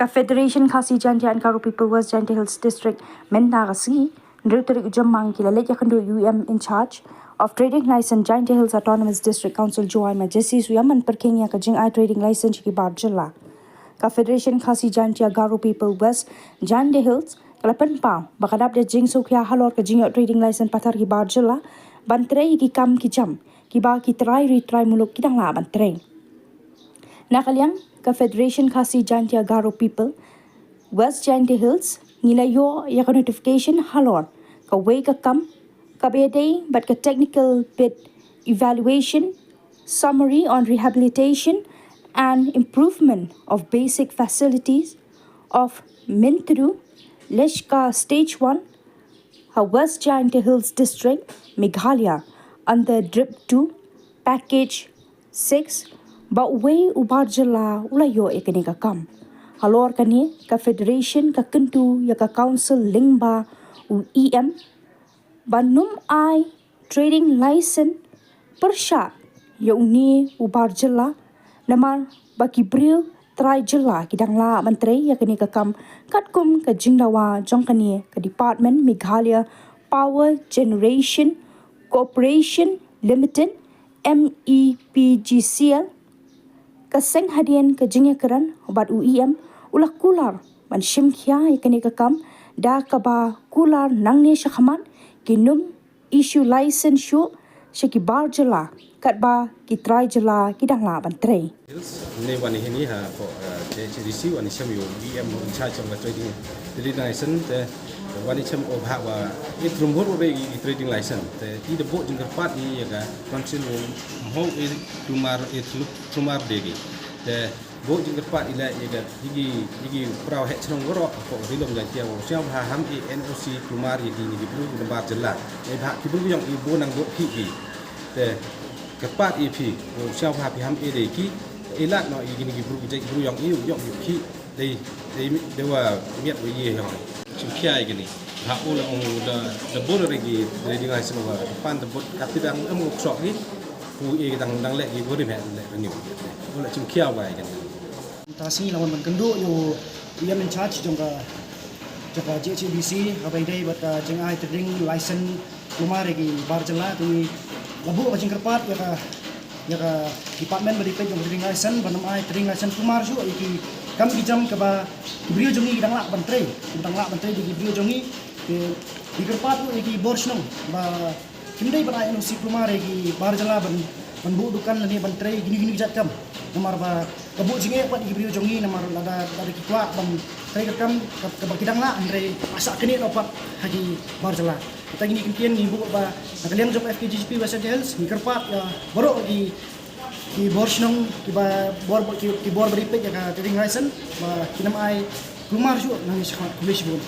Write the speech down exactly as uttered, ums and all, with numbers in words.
Ka Federation Khasi Jaintia and Garo People West Jaintia Hills District mynta ka sngi, hynriew tarik u Jymmang, ki la leit ïakynduh ïa u E M in charge of Trading License Jaintia Hills Autonomous District Council Jowai, ma Jessie Shuya, ban pyrkhing ïa ka jingai trading license ki bar jylla. Ka Federation Khasi Jaintia Garo People West Jaintia Hills ka la pynpaw ba ka dap da jingsngewkhia halor ka jingïoh trading license pathar ki bar jylla ban trei ïa ki kam ki jam kiba ki trai ri trai muluk ki dang lah ban trei. Na ka liang ka Federation Khasi Jaintia Garo People West Jaintia Hills, ngi la ïoh ïa ka notification halor kawei ka kam kaba ïadei bad ka technical bid evaluation, summary on rehabilitation and improvement of basic facilities of Myntdu Leshka Stage one ha West Jaintia Hills District, Meghalaya, under DRIP two, Package six, ba uwei u bar jylla u la ïoh ïa kane ka kam. Halor kane ka Federation ka kyntu ïa ka Council lyngba u E M ban ym ai trading license pyrshah ïa une u bar jylla, namar ba ki briew trai jylla ki dang lah ban trei ïa kane ka kam, katkum ka jingdawa jong kane ka Department, Meghalaya Power Generation Corporation Limited, M E P G C L. Ka seng hadien ka jingïakren bad u E M u la kular ban shim khia ïa kane ka kam, da kaba kular nangne shakhmat kin ym issue license shuh sha ki bar jylla, katba ki trai jylla ki dang lah ban trei. Hills, ne wan hi ni ha ko, eh, J H A D C, wan i chem ïa u E M in charge of the trading, trading license, te wan i chem o bha wa i trum hur wa i trading license, te i da bok jingkyrpad i ïa ka council u mhong i tumar i thluk tumar degi. Te bok jingkyrpad i la ïa ka ïa ki, ïa ki praw heh chnong goro ko rilum Jaintia, u sngewbha ham i N O C tumar ïa ki, ïa ki bru ki bar jylla. Ïa bha ki bru ïong i bo nang bok ki ki. Te kyrpad i phi, u sngewbha phi ham i dei ki, i lad noh i kini ki bru ki jait bru ïong i, ïong i ki, dei, dei, dei wa miat wa i ïong. Chim khia i kini. Ha u la ong da, da bun ri ki, ri di ngai sno wa, pan da bun, ka ti dang em u ksok ni, u i dang, dang leh ki, u ri meh leh ni. U la chim khia wa i kini. Ta sngi la wan ban kynduh ïa u, ïa u E M in charge jong ka, jong ka J H A D C, kaba ïadei bad ka jingai trading license kulmar ïa ki bar jylla, te ngi la buh ka jingkyrpad ïa ka, ïa ka department ba dei peit jong ka trading license ban ym ai trading license kulmar shuh ïa ki kam ki jam kaba ki briew jong ngi ki dang lah ban trei, ki dang lah ban trei ïa ki briew jong ngi. Te ngi kyrpad ruh ïa ki bor shnong ba kim dei ban ai N O C kulmar ïa ki bar jylla ban, ban buh dukan lane ban trei kine kine ki jait kam. Namar ba ka buh jingeh pat ïa ki briew jong ngi, namar lada, lada ki kwah ban trei ka kam ka, kaba ki dang lah, hynrei la shah knieh noh pat ha ki bar jylla. Kata ngi kyntien ngi buh ba na ka liang jong F K G G P West Jaintia Hills ngi kyrpad ïa baroh ki, ki bor shnong, kiba bor, ki, ki bor ba dei peit ïa ka trading license ba kin ym ai kulmar shuh nangne shakhmat. Khublei shibun.